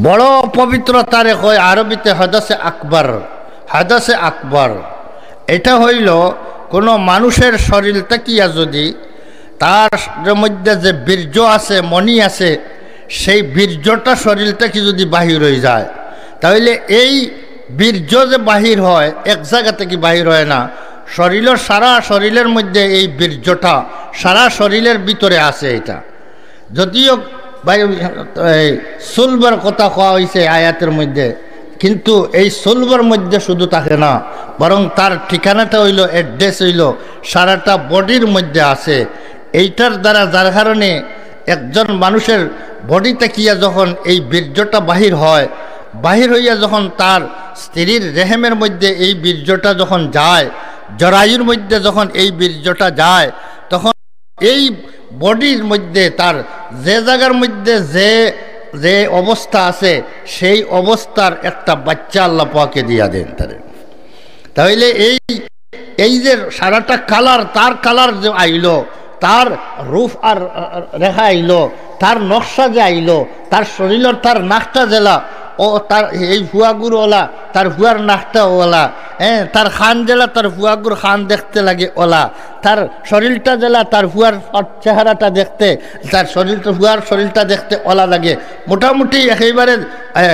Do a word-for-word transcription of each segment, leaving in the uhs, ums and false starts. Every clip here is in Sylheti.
বড় পবিত্রতারে কয় আরবিতে হাদাসে আকবার। হাদাসে আকবার এটা হইল কোনো মানুষের শরীর থাকিয়া যদি তার মধ্যে যে বীর্য আছে, মনি আছে, সেই বীর্যটা শরীর থাকি যদি বাহির হয়ে যায়, তাহলে এই বীর্য যে বাহির হয় এক জায়গা থাকি বাহির হয় না, শরীরের সারা শরীরের মধ্যে এই বীর্যটা সারা শরীরের ভিতরে আছে। এটা যদিও ভাই, এই সুলবর কথা কওয়া হইছে আয়াতের মধ্যে, কিন্তু এই সুলবর মধ্যে শুধু থাকে না, বরং তার ঠিকানাটা হইল, অ্যাড্রেস হইল, সারাটা বডির মধ্যে আছে। এইটার দ্বারা, যার কারণে একজন মানুষের বডি থাকিয়া যখন এই বীর্যটা বাহির হয়, বাহির হইয়া যখন তার স্ত্রীর রেহেমের মধ্যে এই বীর্যটা যখন যায়, জরায়ুর মধ্যে যখন এই বীর্যটা যায়, তখন এই বডির মধ্যে তার যে জায়গার মধ্যে যে, যে অবস্থা আছে, সেই অবস্থার একটা বাচ্চা আল্লাহ পাকে দিয়া দেন তারে। তাহলে এই, এই যে সারাটা কালার, তার কালার যে আইলো, তার রূপ আর, আ, রেখা আইলো, তার নকশা যে আইলো, তার শরীরের তার নাকটা যেলা, ও তার এই ফুয়াগুর ওলা, তার ফুয়ার নাকটা ওলা, হ্যাঁ, তার খান যেলা, তার ফুয়াগুর খান দেখতে লাগে ওলা, তার শরীরটা যেলা, তার ফুয়ার চেহারাটা দেখতে, তার শরীরটা, ফুয়ার শরীরটা দেখতে ওলা লাগে। মোটামুটি একেবারে, এ,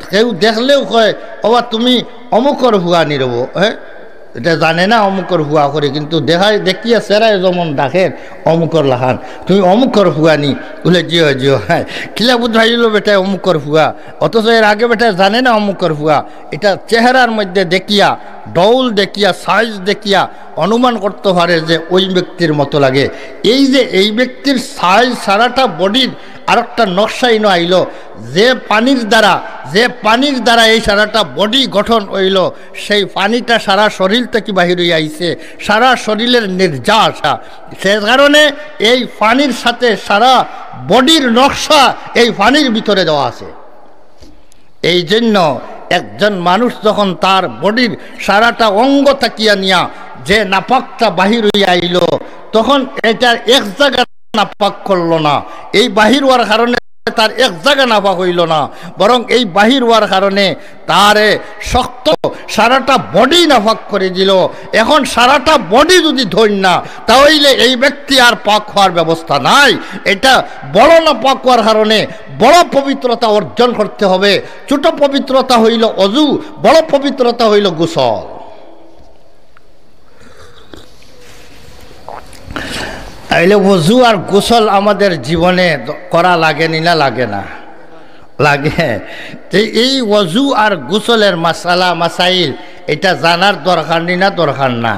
কেউ দেখলেও কয়, "ওবা, তুমি অমুকর ফুয়া নি রবো, হ্যাঁ?" এটা জানে না অমুকর ফুয়া করে, কিন্তু দেখায়, দেখিয়া সেরায় যেমন ডাকের অমুকর লাখান, "তুমি অমুকর ফুয়া নি?" বলে, "জিও, জিও।" হ্যাঁ, কিলা বুঝাইল বেটায় অমুকর ফুয়া, অথচ এর আগে বেটায় জানে না অমুকর ফুয়া। এটা চেহারার মধ্যে দেখিয়া, ডৌল দেখিয়া, সাইজ দেখিয়া অনুমান করতে পারে যে ওই ব্যক্তির মতো লাগে। এই যে এই ব্যক্তির সাইজ, সারাটা বডির আরেকটা নকশা ইনো আইলো, যে পানির দ্বারা, যে পানির দ্বারা এই সারাটা বডি গঠন হইল, সেই পানিটা সারা শরীর থেকে বাহির হইয়া আইছে, সারা শরীরের নির্যাস। সে কারণে এই পানির সাথে সারা বডির নকশা এই পানির ভিতরে দেওয়া আছে। এই জন্য একজন মানুষ যখন তার বডির সারাটা অঙ্গ থাকিয়া নিয়া যে নাপাকটা বাহির হইয়া আইল, তখন এটা এক জায়গা নাপাক করলো না। এই বাহির হওয়ার কারণে তার এক জায়গা নাপাক হইল না, বরং এই বাহির হওয়ার কারণে তারে শক্ত সারাটা বডি নাপাক করে দিল। এখন সারাটা বডি যদি ধইন না, তাহলে এই ব্যক্তি আর পাক হওয়ার ব্যবস্থা নাই। এটা বড় নাপাক হওয়ার কারণে বড় পবিত্রতা অর্জন করতে হবে। ছোট পবিত্রতা হইল অজু, বড় পবিত্রতা হইল গোসল। তাইলে অজু আর গোসল আমাদের জীবনে দ-, করা লাগে নি না লাগে না? লাগে। তো এই অজু আর গোসলের মাসালা মাসাইল, এটা জানার দরকার নি না দরকার না?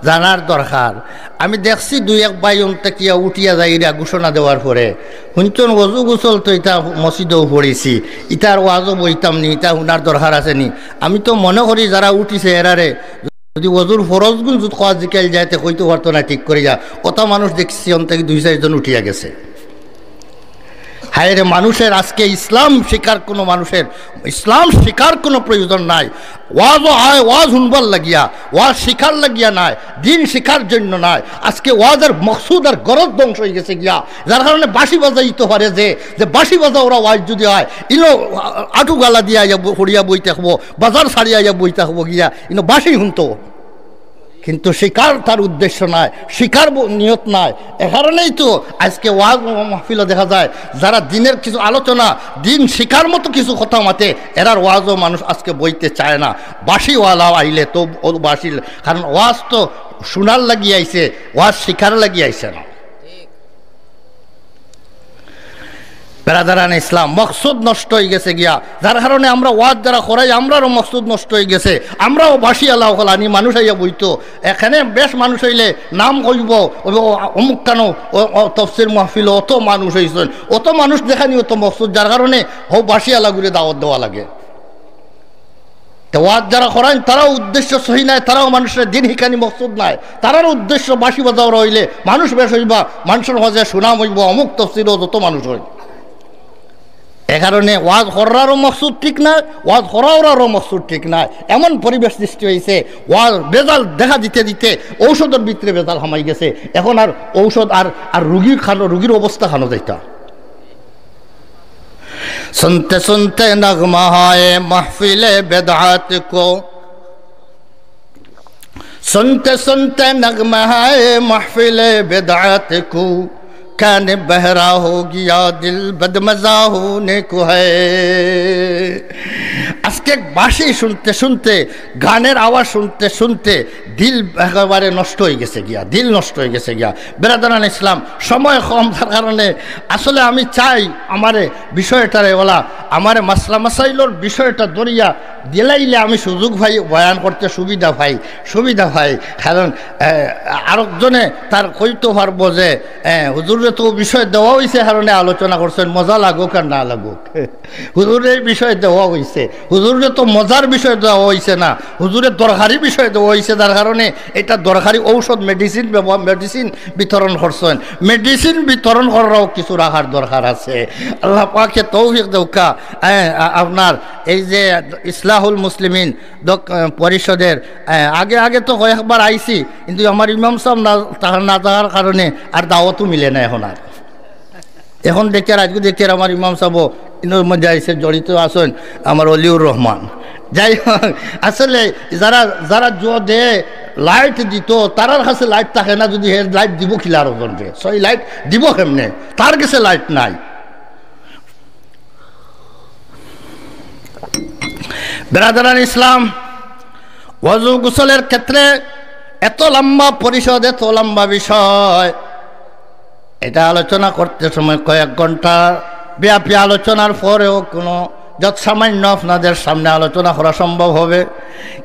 জানার দরকার। আমি দেখছি দুই এক ভাই অন্তে কিয়া উঠিয়া যাইরা ঘোষণা দেওয়ার পরে, হুনছন অজু গোসল তো ইতা মসজিদেও পড়ছি, ইতার ওয়াজও বইতাম নি, ইতা হুনার দরকার আছে নি? আমি তো মনে করি যারা উঠিছে এরারে যদি অজুর ফরজগুন যদি কওয়া জিকাইল যায়, তে কইতে পারতো না ঠিক করিয়া। অত মানুষ দেখছি, অন থাকি দুই চাইরজন উঠিয়া গেছে। হায় রে, মানুষের আজকে ইসলাম শিখার কোনো, মানুষের ইসলাম শিখার কোনো প্রয়োজন নাই। ওয়াজও আয়, ওয়াজ হুনবার লাগিয়া, ওয়াজ শিখার লাগিয়া নাই, দিন শিখার জন্য নাই। আজকে ওয়াজের মকসুদ আর গরজ ধ্বংস হয়ে গেছে গিয়া, যার কারণে বাঁশি বাজাইতে পারে যে, যে বাঁশি বাজাওরা ওয়াজ যদি হয়, ইনো আটু গালা দিয়া আইয়া ব-, হরিয়া বই থাকবো, বাজার ছাড়িয়া আইয়া বই থাকবো গিয়া, ইনো বাঁশি হুনতো। কিন্তু শিখার তার উদ্দেশ্য নাই, শিখার ব-, নিয়ত নাই। এ কারণেই তো আজকে ওয়াজ ও মাহফিলে দেখা যায়, যারা দিনের কিছু আলোচনা, দিন শিখার মতো কিছু কথা মাতে, এরার ওয়াজও মানুষ আজকে বইতে চায় না। বাঁশিওয়ালাও আইলে তো ও বাঁশি, কারণ ওয়াজ তো শোনার লাগি আইছে, ওয়াজ শিখার লাগি আইছে না। বেরাদারান ইসলাম, মকসুদ নষ্ট হয়ে গেছে গিয়া, যার কারণে আমরা ওয়াজ যারা করাই, আমরারও মকসুদ নষ্ট হয়ে গেছে। আমরাও বাঁশিওয়ালা অকল আনি মানুষ আইয়া বইতো, এখানে বেশ মানুষ হইলে নাম কইব, ও, ও, অমুক কানো, ও, ও, তফসির মাহফিল, অত মানুষ হইছেন, অত মানুষ দেখানি, অত মকসুদ, যার কারণে হো বাঁশিওয়ালা ঘুরে দাওয়াত দেওয়া লাগে। তো ওয়াজ যারা করাইন, তারাও উদ্দেশ্য সহি নাই, তারাও মানুষের দিন হিকানি মকসুদ নাই, তারার উদ্দেশ্য বাঁশি বাজাওরা হইলে মানুষ বেশ হইবা, মানুষের মাঝে সুনাম হইব, অমুক তফসিরও যত মানুষ হয়। এ কারণে ওয়াজ করারও মকসুদ ঠিক নাই, ওয়াজ করাওরারও মকসুদ ঠিক নাই। এমন পরিবেশ সৃষ্টি হয়েছে, ওয়াজ বেজাল দেখা দিতে দিতে ঔষধের ভিতরে বেজাল হামাই গেছে। এখন আর ঔষধ আর, আর রুগীর খানো, রুগীর অবস্থা খানো যাইতা। سنتے سنتے نغمہ ہائے محفل بدعت کو، سنتے سنتے نغمہ ہائے محفل بدعت کو، کان بہرا ہو گیا دل بدمزہ ہونے کو ہے۔ আজকে বাঁশি শুনতে শুনতে, গানের আওয়াজ শুনতে শুনতে দিল একেবারে নষ্ট হয়ে গেছে গিয়া, দিল নষ্ট হয়ে গেছে গিয়া। বেরাদারান ইসলাম, সময় কম, যার কারণে আসলে আমি চাই আমারে বিষয়টারে ওলা, আমারে মাসলা মাসাইলর বিষয়টা ধরিয়া দিলাইলে আমি সুযোগ পাই, বয়ান করতে সুবিধা পাই, সুবিধা পাই। কারণ, এ, আরকজনে তার কইতে পারবো যে, এ, হুজুররে তো বিষয় দেওয়া হইছে, কারণে আলোচনা করছেন, মজা লাগুক আর না লাগুক। হুজুররে এই বিষয় দেওয়া হইছে, হুজুররে তো মজার বিষয় দেওয়া হইছে না, হুজুরে দরকারি বিষয় দেওয়া হইছে, যার কারণে এটা দরকারি ঔষধ, মেডিসিন ব্যবহার, মেডিসিন বিতরণ করছেন। মেডিসিন বিতরণ করারও কিছু রাখার দরকার আছে। আল্লাহ পাকে তৌফিক দেউকা। এ, আ-, আপনার এই যে ইসলাহুল মুসলিমিন দক-, এ, পরিষদের, এ, আগে আগে তো কয়েকবার আইছি, কিন্তু আমার ইমাম সাহেব না, তার না থাকার কারণে আর দাওয়াতও মিলে না এখন আর। এখন দেখি আর আজকে দেখি আর আমার ইমাম সাহেব ইনোর মধ্যে আইছে, জড়িত আছেন আমার অলিউর রহমান। যাই হোক, আসলে যারা, যারা জুয়া দে, লাইট দিত, তারার কাছে লাইট থাকে না, যদি হে লাইট দিব কিলা আরকজনরে? সই লাইট দিব কেমনে? তার কাছে লাইট নাই। বেরাদারান ইসলাম, ওযু গোসলের ক্ষেত্রে এত লম্বা পরিষদ, এত লম্বা বিষয়, এটা আলোচনা করতে সময় কয়েক ঘন্টা ব্যাপী আলোচনার পরেও কোনো যৎসামান্য আপনাদের সামনে আলোচনা করা সম্ভব হবে,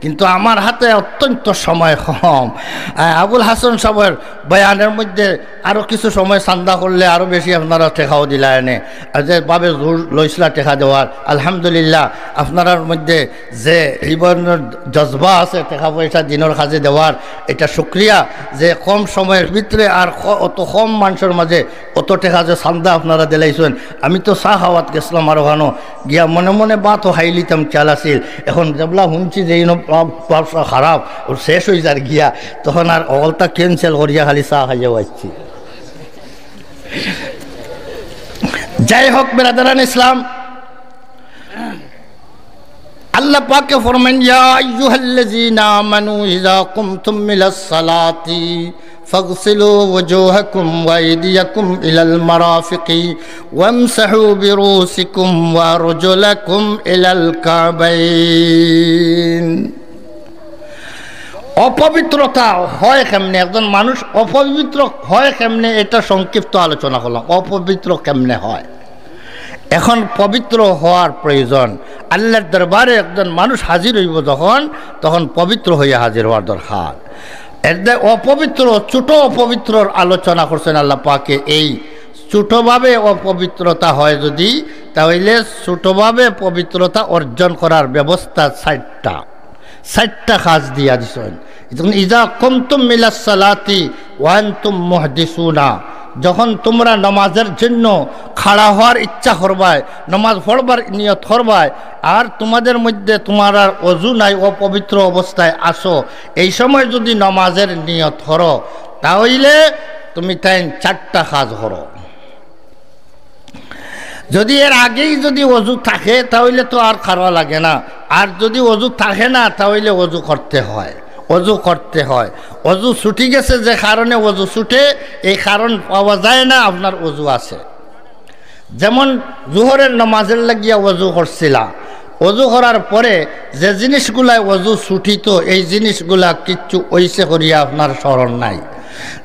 কিন্তু আমার হাতে অত্যন্ত সময় কম। আহ, আবুল হাসান সাহেবের বয়ানের মধ্যে আরো কিছু সময় চান্দা করলে আরো বেশি আপনারা টেকাও দিলা এনে। আর যেভাবে জোর লইছলা টেকা দেওয়ার, আলহামদুলিল্লাহ, আপনারার মধ্যে যে এই ধরনের জজবা আছে টেকা পয়সা দিনর কাজে দেওয়ার, এটা শুকরিয়া যে কম সময়ের ভিতরে আর ক-, অত কম মানুষের মাঝে অত টেকা যে চান্দা আপনারা দিলাইছেন। আমি তো চা খাওয়াত গেছিলাম আর ওখানো গিয়া মনে মনে ভাতও খাইলিতাম খেয়াল আছিল। এখন যেবলা শুনছি যে ইনো ব্যবসা খারাপ, ওর শেষ হয়ে যার গিয়া, তখন আর অকলতা cancel করিয়া খালি চা খাইয়াও আইছি। যাই হোক, বেরাদারান ইসলাম, আল্লাহ পাকে ফরমান, "ইয়া আইয়ুহাল্লাযীনা আমানু ইযা কুমতুম ইলাস সালাতি ফাগসিলু ওয়ুজুহাকুম ওয়া আইদিয়াকুম ইলাল মারাফিকি ওয়ামসাহু বিরুসিকুম ওয়া আরজুলাকুম ইলাল কাবাইন।" অপবিত্রতা হয় কেমনে, একজন মানুষ অপবিত্র হয় কেমনে, এটা সংক্ষিপ্ত আলোচনা করলাম। অপবিত্র কেমনে হয়? এখন পবিত্র হওয়ার প্রয়োজন। আল্লাহর দরবারে একজন মানুষ হাজির হইব যখন, তখন পবিত্র হইয়া হাজির হওয়ার দরকার। এর দে-, অপবিত্র, ছোট অপবিত্রর আলোচনা করছেন আল্লাহ পাকে। এই ছোটভাবে অপবিত্রতা হয় যদি, তাহলে ছোটভাবে পবিত্রতা অর্জন করার ব্যবস্থা চারটা। চারটা কাজ দিয়া দিছেন। যখন ইযা কুমতুম ইলাস সালাতি ওয়া আনতুম মুহদিসুনা, যখন তোমরা নামাজের জন্য খাড়া হওয়ার ইচ্ছা করবায়, নামাজ পড়বার নিয়ত করবায়, আর তোমাদের মধ্যে তোমার আর অজু নাই, অপবিত্র অবস্থায় আসো, এই সময় যদি নামাজের নিয়ত করো, তাহলে তুমি তাই চারটা কাজ করো। যদি এর আগেই যদি অজু থাকে, তাহলে তো আর খাড়া লাগে না। আর যদি অজু থাকে না, তাহলে অজু করতে হয়, অজু করতে হয়। অজু ছুটি গেছে, যে কারণে অজু ছুটে, এই কারণ পাওয়া যায় না, আপনার অজু আছে। যেমন জোহরের নামাজের লাগিয়া অজু করছিলা, অজু করার পরে যে জিনিসগুলায় অজু ছুটিত, এই জিনিসগুলা কিচ্ছু অইছে করিয়া আপনার স্মরণ নাই।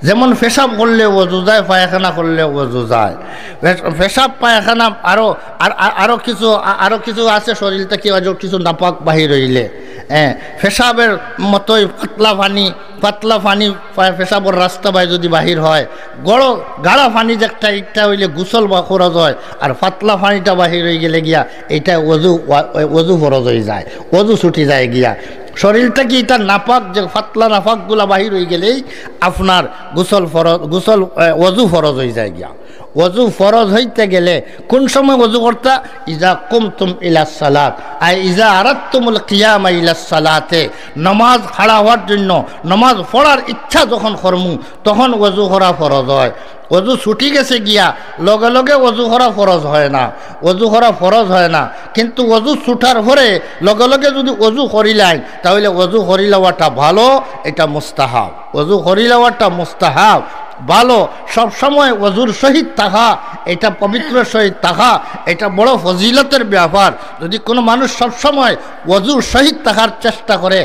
যেমন পেশাব করলে অজু যায়, পায়খানা করলে অজু যায়। পেশ-, পেশাব, পায়খানা, আরো, আর, আর, আরো কিছু, আ-, আরো কিছু আছে শরীর থাকি আজও কিছু নাপাক বাহির হইলে, হ্যাঁ, পেশাবের মতোই পাতলা পানি, পাতলা পানি পা-, পেশাবর রাস্তা বায় যদি বাহির হয়, গড়, গাড়া পানি যে একটা, একটা হইলে গোসল বা করা যায়, আর পাতলা পানিটা বাহির হয়ে গেলে গিয়া এটা অজু, ওয়া-, অজু ফরজ হয়ে যায়, অজু ছুটি যায় গিয়া। শরীর থাকি এটা নাপাক, যে পাতলা নাপাকগুলা বাহির হয়ে গেলেই আপনার গোসল ফরজ, গোসল, এ, অজু ফরজ হয়ে যায় গিয়া। ওযু ফরজ হইতে গেলে কোন সময় ওযু করতা? ইজা কুমতুম ইলা সালাত, আই ইজা আরাদতুমুল কিয়ামা ইলা সালাতে, নামাজ খাড়া হওয়ার জন্য, নামাজ পড়ার ইচ্ছা যখন করমু, তখন ওযু করা ফরজ হয়। ওযু ছুটি গেছে গিয়া লগে লগে ওযু করা ফরজ হয় না, ওযু করা ফরজ হয় না। কিন্তু ওযু ছুটার পরে লগে লগে যদি ওযু করিলাইন, তাহলে ওযু করিলাওয়াটা ভালো, এটা মুস্তাহাব। ওযু করিলাওয়াটা মুস্তাহাব, ভালো। সবসময় ওযুর সহিত থাকা, এটা পবিত্র সহিত থাকা, এটা বড় ফজিলতের ব্যাপার। যদি কোনো মানুষ সবসময় ওযুর সহিত থাকার চেষ্টা করে,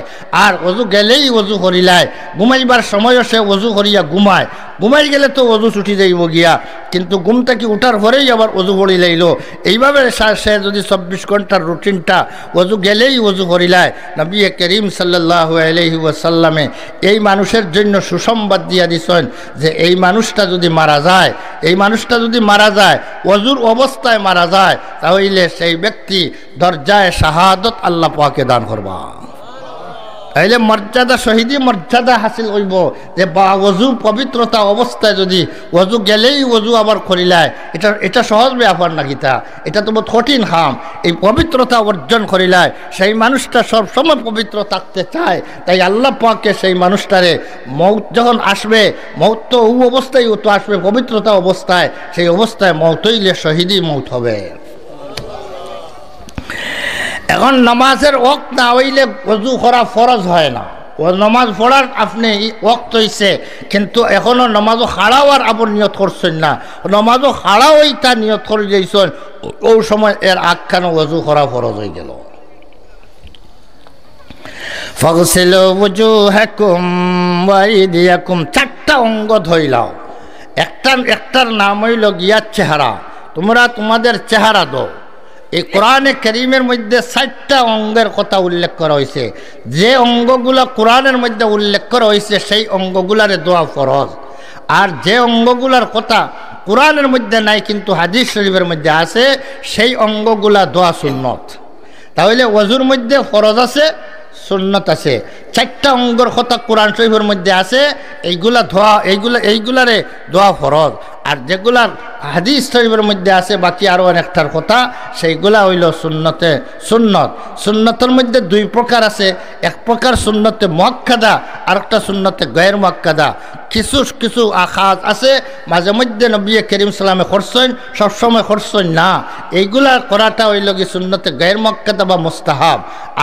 আর ওযু গেলেই ওযু করিলায়, ঘুমাইবার সময়ও সে ওযু করিয়া ঘুমায়, ঘুমাই গেলে তো ওযু ছুটি যাইব গিয়া, কিন্তু ঘুম থাকি উঠার পরেই আবার ওযু পড়ি লাইল। এইভাবে সে, সে যদি চব্বিশ ঘন্টার রুটিনটা ওযু গেলেই ওযু করিলায়, নবী করিম সাল্লাল্লাহু আলাইহি ওয়াসাল্লামে এই মানুষের জন্য সুসংবাদ দিয়া দিছেন যে এই মানুষটা যদি মারা যায়, এই মানুষটা যদি মারা যায়, ওযুর অবস্থায় মারা যায়, তাহলে সেই ব্যক্তি দরজায় শাহাদত আল্লাহ পাকে দান করবা। তাইলে মর্যাদা, শহীদি মর্যাদা হাসিল হইব যে বা ওযু পবিত্রতা অবস্থায় যদি ওযু গেলেই ওযু আবার করিলায়, এটা, এটা সহজ ব্যাপার না কিতা? এটা তো বহুত কঠিন কাম। এই পবিত্রতা অর্জন করিলায়, সেই মানুষটা সব সময় পবিত্র থাকতে চায়, তাই আল্লাহ পাকে সেই মানুষটারে মউত যখন আসবে, মউত তো ও অবস্থায় ও তো আসবে, পবিত্রতা অবস্থায়, সেই অবস্থায় মউত হইলে শহীদি মউত হবে। এখন নামাজের ওয়াক্ত না হইলে ওযু করা ফরজ হয় না। ও নামাজ পড়ার আপনি ই ওয়াক্ত হইছে, কিন্তু এখনো নামাজও খাড়া হওয়ার আপনি নিয়ত করছেন না, নামাজও খাড়া হইতা নিয়ত করে যাইছেন, ও সময় এর আগখানো ওযু করা ফরজ হয়ে গেল। ফাগসিলু ওজুহাকুম ওয়া আইদিয়াকুম, চারটা অঙ্গ ধইলাও। একটা, একটার নাম হইল গিয়া চেহারা। তোমরা তোমাদের চেহারা ধও। এই কোরআনে করিমের মধ্যে চারটা অঙ্গের কথা উল্লেখ করা হয়েছে। যে অঙ্গগুলা কোরআনের মধ্যে উল্লেখ করা হয়েছে, সেই অঙ্গগুলারে ধোয়া ফরজ। আর যে অঙ্গগুলার কথা কোরআনের মধ্যে নাই কিন্তু হাদিস শরীফের মধ্যে আছে, সেই অঙ্গগুলা ধোয়া সুন্নত। তাহলে ওযুর মধ্যে ফরজ আছে, সুন্নত আছে। চারটা অঙ্গর কথা কোরআন শরীফের মধ্যে আছে, এইগুলা ধোয়া, এইগুলা, এইগুলারে ধোয়া ফরজ। আর যেগুলা হাদিস শরীফের মধ্যে আছে, বাকি আরো অনেকটার কথা, সেইগুলা হইল সুন্নতে, সুন্নত। সুন্নতের মধ্যে দুই প্রকার আছে, এক প্রকার সুন্নতে মুআক্কাদা, আর একটা সুন্নতে গয়ের মুআক্কাদা। কিছু কিছু আ-, কাজ আছে, মাঝে মধ্যে নবী করিম সাল্লামে করছেন, সবসময় করছেন না। এইগুলা করাটা হইল কি সুন্নতে গয়ের মুআক্কাদা বা মুস্তাহাব।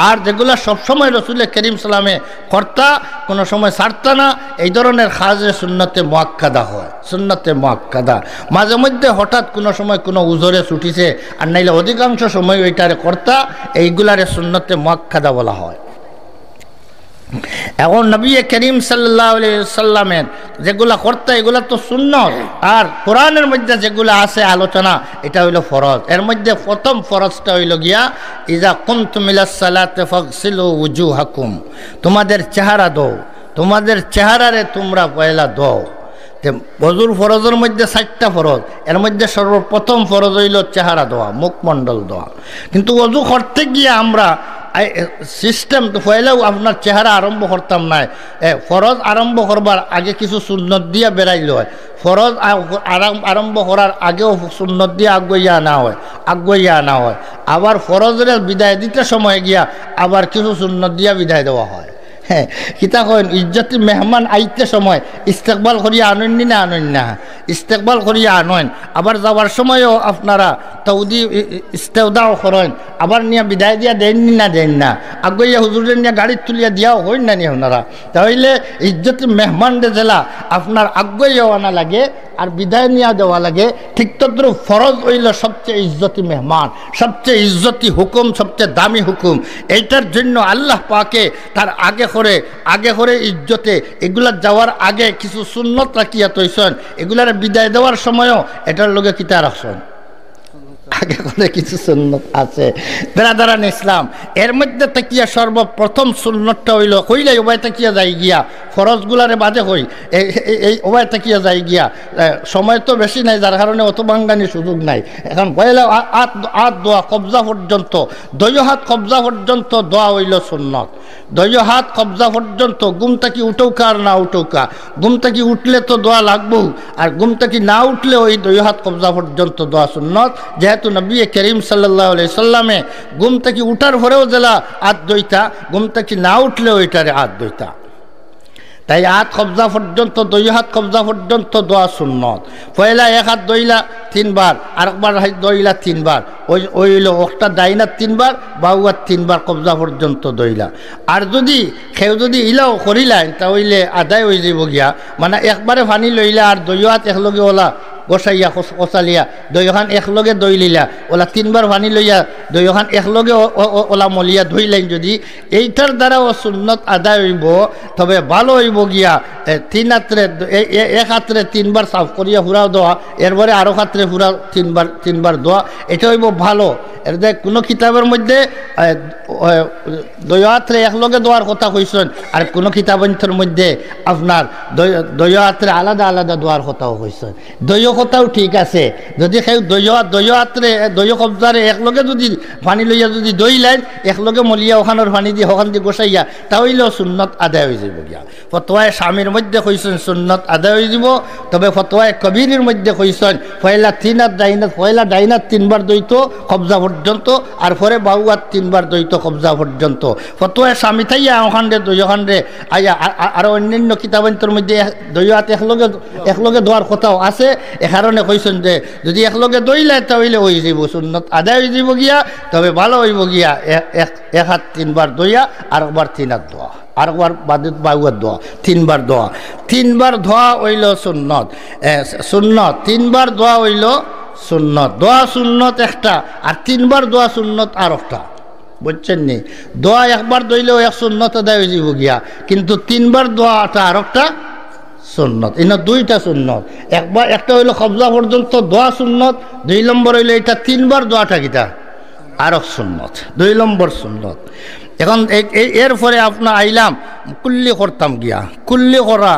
আর যেগুলা সবসময় রসুলে করিম সাল্লামে করতা, কোনো সময় ছাড়তা না, এই ধরনের কাজে সুন্নতে মুআক্কাদা হয়, সুন্নতে মুআক্কাদা। মাঝে মধ্যে হঠাৎ কোনো সময় কোনো উজরে ছুটিছে, আর নাইলে অধিকাংশ সময় ওইটারে করতা, এইগুলারে সুন্নতে মুআক্কাদা বলা হয়। এখন নবী করিম সাল্লাল্লাহু আলাইহি সাল্লামের যেগুলা করতা, এগুলা তো সুন্নত, আর কোরআনের মধ্যে যেগুলা আছে আলোচনা, এটা হইল ফরজ। এর মধ্যে প্রথম ফরজটা হইল গিয়া, ইজা কুমতুম ইলাস সালাতে ফাগসিলু উজুহাকুম, তোমাদের চেহারা ধও, তোমাদের চেহারারে তোমরা পয়লা ধও। তে ওযুর ফরজের মধ্যে চারটা ফরজ, এর মধ্যে সর্বপ্রথম ফরজ হইল চেহারা ধোয়া, মুখমণ্ডল ধোয়া। কিন্তু ওযু করতে গিয়া আমরা সিস্টেম তো পয়লাও আপনার চেহারা আরম্ভ করতাম না। এ, ফরজ আরম্ভ করবার আগে কিছু সুন্নত দিয়া বেড়াইল হয়। ফরজ আ-, আরাম-, আরম্ভ করার আগেও সুন্নত দিয়া আগুয়াইয়া আনা হয়, আগুয়াইয়া আনা হয়। আবার ফরজরে বিদায় দিতে সময় গিয়া আবার কিছু সুন্নত দিয়া বিদায় দেওয়া হয়। হ্যাঁ, কিতা কইন, ইজ্জতি মেহমান আইতে সময় ইস্তেকবাল করিয়া আনইন নি না আনইন না? ইস্তেকবাল করিয়া আনইন। আবার যাওয়ার সময়ও আপনারা তাওদি ই-, ই-, ইস্তেওদাও করইন, আবার নিয়া বিদায় দিয়া দেইন নি না দেইন না? আগুয়াইয়া হুজুরে নিয়া গাড়িত তুলিয়া দিয়াও হইন না নি আপনারা? তাহলে ইজ্জতি মেহমানরে যেলা আপনার আগুয়াইয়াও আনা লাগে, আর বিদায় নিয়া দেওয়া লাগে, ঠিক তদ্রুপ ফরজ হইল সবচেয়ে ইজ্জতি মেহমান, সবচেয়ে ইজ্জতি হুকুম, সবচেয়ে দামি হুকুম। এইটার জন্য আল্লাহ পাকে তার আগে করে, আগে করে ইজ্জতে এগুলা যাওয়ার আগে কিছু সুন্নত রাখিয়া তৈছেন, এগুলার বিদায় দেওয়ার সময়ও এটার লগে কিতা রাখছেন। আগে করে কিছু সুন্নত আছে, বেরাদারান ইসলাম। এর মধ্যে থাকিয়া সর্বপ্রথম সুন্নতটা হইল, কইলাই উবায় থাকিয়া যাই গিয়া, ফরজগুলারে বাদে কই, এই, এই, এই উবায় থাকিয়া যাই গিয়া। এ, সময় তো বেশি নাই, যার কারণে অত বাঙ্গানি সুযোগ নাই। এখন পয়লা আ-, আত, আত ধোয়া কবজা পর্যন্ত, দুই হাত কবজা পর্যন্ত ধোয়া হইল সুন্নত। দুইও হাত কবজা পর্যন্ত, ঘুম থাকি উঠউক্কা আর না উঠউক্কা, ঘুম থাকি উঠলে তো দোয়া লাগবো, আর ঘুম থাকি না উঠলেও এই দুইও হাত কবজা পর্যন্ত দোয়া সুন্নত। যেহেতু নবী করিম সাল্লাল্লাহু আলাইহি সাল্লামে ঘুম থাকি উঠার পরেও যেলা আত ধইতা, ঘুম থাকি না উঠলেও ইটারে আত ধইতা। তাই আত কবজা পর্যন্ত, দুইও হাত কবজা পর্যন্ত দোয়া সুন্নত। পয়লা এক হাত ধইলা তিনবার, আরকবার হাত ধইলা তিনবার, ওই, ওই অইলো একটা ডাইন আত তিনবার, বাউ আত তিনবার কবজা পর্যন্ত ধইলা। আর যুদি কেউ যুদি ইলাও করিলাইন, তা অইলে আদায় অইযিবো গিয়া। মানে একবারে পানি লইলা আর দুইও আত একলগে অলা ঘষাইয়া কষ-, কষালিয়া, দুইওখান একলগে ধইলিলা, অলা তিনবার পানি লইয়া দুইওখান একলগে অ-, অ-, অ-, অলা মলিয়া ধইলাইন যুদি, এইটার দ্বারাও সুন্নত আদায় অইবো। তবে ভালা অইবো গিয়া, এ, তিন আতরে, এ, এ, এক আতরে তিনবার সাফ করিয়া পুরা দোয়া, এরপরে আরক আতরে পুরা তিনবার, তিনবার দোয়া, এটা অইবো ভালা। এর যে কোনো কিতাবর মধ্যে, এ, এ, দুইও আতরে একলগে দোয়ার কথা কইছইন, আর কোনো কিতাবন্তর মধ্যে আপনার দুই-, দুইও আতরে আলাদা আলাদা দোয়ার কথাও কইছইন। দুইও কথাও ঠিক আছে। যুদি কেউ দুইও, দুইও আতরে, দুইও কবজারে একলগে যুদি পানি লইয়া যুদি ধইলাইন, একলগে মলিয়া অখানর পানি দি, অখান দি ঘষাইয়া, তা অইলেও সুন্নত আদায় অইযিবো গিয়া। ফতোয়ায়ে শামির মধ্যে কইছইন সুন্নত আদায় অইযিবো, তবে ফতোয়ায়ে কবিরর মধ্যে কইছইন পয়লা তিন আত ডাইন আত, পয়লা ডাইন আত তিনবার ধইতো কবজা পর্যন্ত, আর পরে বাউ আত তিনবার ধইতো কবজা পর্যন্ত। ফতোয়ায়ে শামি থাইয়া অখানরে, দুইওখানরে, আইয়া, আ-, আ-, আরো অন্যান্য কিতাবন্তর মধ্যে এক-, দুইও আত একলগে, একলগে দোয়ার কথাও আছে। এ কারণে কইছইন যে যুদি একলগে ধইলায় তা অইলে অইযিবো, সুন্নত আদায় অইযিবো গিয়া। তবে ভালা অইবো গিয়া এ-, এক, এক আত তিনবার ধইয়া আরকবার তিন আত দোয়া, আরকবার বাদে বাউ আত দোয়া, তিনবার দোয়া। তিনবার দোয়া অইলো সুন্নত, এ, সুন্নত। তিনবার দোয়া অইলো সুন্নত। দোয়া সুন্নত একটা, আর তিনবার দোয়া সুন্নত আরকটা। বুঝছইন নি? দোয়া একবার ধইলেও এক সুন্নত আদায় অইযিবো গিয়া, কিন্তু তিনবার দোয়াটা আরকটা সুন্নত। ইনো দুইটা সুন্নত। একবার, একটা অইলো কবজা পর্যন্ত দোয়া সুন্নত, দুই নম্বর অইলো এটা তিনবার দোয়াটা কিতা? আরক সুন্নত, দুই নম্বর সুন্নত। এখন এই, এই, এরপরে আপনার আইলাম কুল্লি করতাম গিয়া। কুল্লি করা,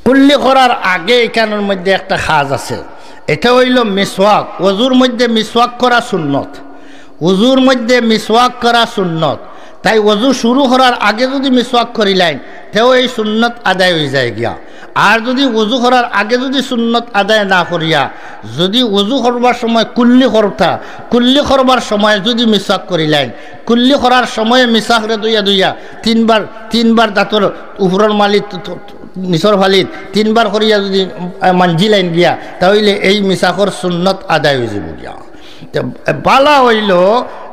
কুল্লি করার আগে এখানর মধ্যে একটা কাজ আছে। এটা অইলো মিসওয়াক। ওজুর মধ্যে মিসওয়াক করা সুন্নত। ওজুর মধ্যে মিসওয়াক করা সুন্নত। তাই ওজু শুরু করার আগে যুদি মিসওয়াক করিলাইন, তেও এই সুন্নত আদায় অইযায় গিয়া। আর যুদি ওজু করার আগে যুদি সুন্নত আদায় না করিয়া, যুদি ওজু করবার সময় কুল্লি করতা, কুল্লি করবার সময় যুদি মিসওয়াক করিলাইন, কুল্লি করার সময় মিসওয়াকরে ধইয়া ধইয়া তিনবার, তিনবার দাঁতর উপরর মালিত, নিচর ফালিত তিনবার করিয়া যুদি, আহ, মানজিলাইন গিয়া, তা অইলে এই মিসওয়াকর সুন্নত আদায় অইযিবো গিয়া। তে, এ, ভালা অইলো,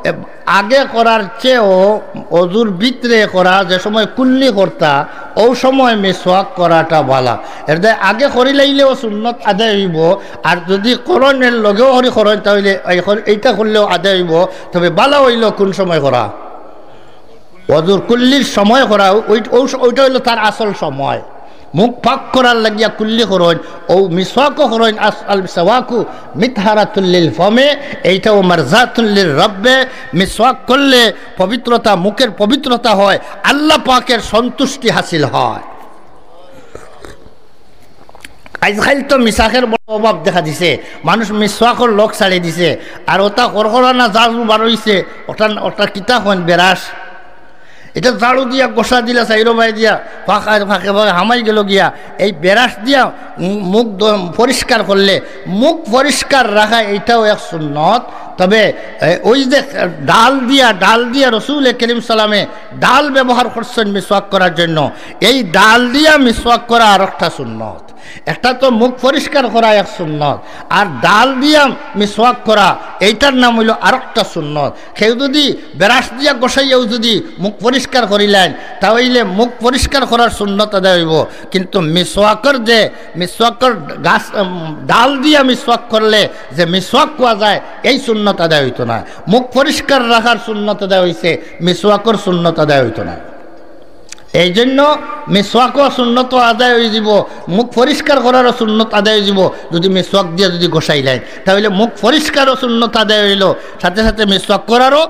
এ, আগে করার চেয়েও অজুর ভিতরে করা, যে সময় কুল্লি করতা, অউ সময় মিসওয়াক করাটা ভালা। এর দায় আগে করিলাইলেও সুন্নত আদায় অইবো, আর যুদি করইন এর লগেও করি করইন, তা অইলে এই কর-, এইটা করলেও আদায় অইবো। তবে ভালা অইলো কোন সময় করা? অজুর কুল্লির সময় করা, ওই, ওই, ওইটা অইলো তার আসল সময়। মুখ পাক করার লাগিয়া কুল্লি করইন, অউ মিসওয়াকও করইন, আস-, আল সিওয়াকু মিতহারাতুল লিল ফামে, এইটাও মারজাতুল লির রব্বে। মিসওয়াক করলে পবিত্রতা, মুখের পবিত্রতা হয়, আল্লাহ পাকের সন্তুষ্টি হাসিল হয়। আইজকাইল তো মিসওয়াকর বড় অভাব দেখা দিছে, মানুষ মিসওয়াকর লগ ছাড়ি দিছে। আর ওটা করকরা না ঝাড়ু বার অইছে, ওটা, ওটা কিতা কইন, বেরাস। এটা ঝাড়ু দিয়া ঘষা দিলা, চাইরো বায় দিয়া, ফাঁক-, ফাঁকে ফাঁকে হামাই গেল গিয়া। এই বেরাস দিয়া মু-, মুখ দ-, পরিষ্কার করলে, মুখ পরিষ্কার রাখা এইটাও এক সুন্নত। তবে, এ, ওই যে ডাল দিয়া, ডাল দিয়া রসুল করিম সাল্লামে ডাল ব্যবহার করছেন মিসওয়াক করার জন্য, এই ডাল দিয়া মিসওয়াক করা আরোকটা সুন্নত। একটা তো মুখ পরিষ্কার করা এক সুন্নত, আর ডাল দিয়া মিসওয়াক করা এইটার নাম অইলো আরোকটা সুন্নত। কেউ যুদি বেরাস দিয়া ঘষাইয়াও যুদি মুখ পরিষ্কার করিলাইন, তা অইলে মুখ পরিষ্কার করার সুন্নত আদায় অইবো। কিন্তু মিসওয়াকর যে, মিসওয়াকর গাছ, উম, ডাল দিয়া মিসওয়াক করলে যে মিসওয়াক কওয়া যায়, এই সুন্নত আদায় অইতো নায়। মুখ পরিষ্কার রাখার সুন্নত আদায় অইছে, মিসওয়াকর সুন্নত আদায় অইতো নায়। এই জন্য মিসওয়াকও সুন্নত আদায় অইযিবো, মুখ পরিষ্কার করারও সুন্নত আদায় অইযিবো। যুদি মিসওয়াক দিয়া যুদি ঘষাইলাইন, তা অইলে মুখ পরিষ্কারও সুন্নত আদায় অইলো, সাথে সাথে মিসওয়াক করারও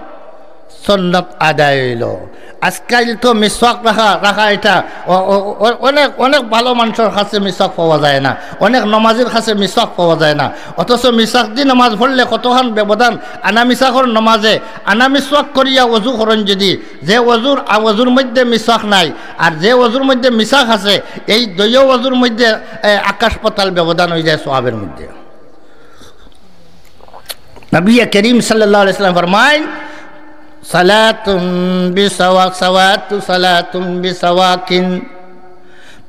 সুন্নত আদায় অইলো। আজকাইল তো মিসওয়াক রাখা, রাখা এটা অ-, অ-, অ-, অনেক, অনেক ভালা মানষর কাছে মিসওয়াক পাওয়া যায় না, অনেক নমাজির কাছে মিসওয়াক পাওয়া যায় না। অথচ মিসওয়াক দি নমাজ পড়লে কতখান ব্যবধান। আনা মিসওয়াকর নমাজে, আনা মিসওয়াক করিয়া অজু করইন যদি, যে অজুর, আ, অজুর মধ্যে মিসওয়াক নাই, আর যে অজুর মধ্যে মিসওয়াক আছে, এই দুইও অজুর মধ্যে, এ, আকাশ পাতাল ব্যবধান অইযায় সওয়াবের মধ্যে। নবী করিম সাল্লাল্লাহু আলাইহি ওয়াসাল্লাম ফরমাইন, "সালাতুন বিসাওয়াক, সাওয়াতু সালাতুন বিসাওয়াকিন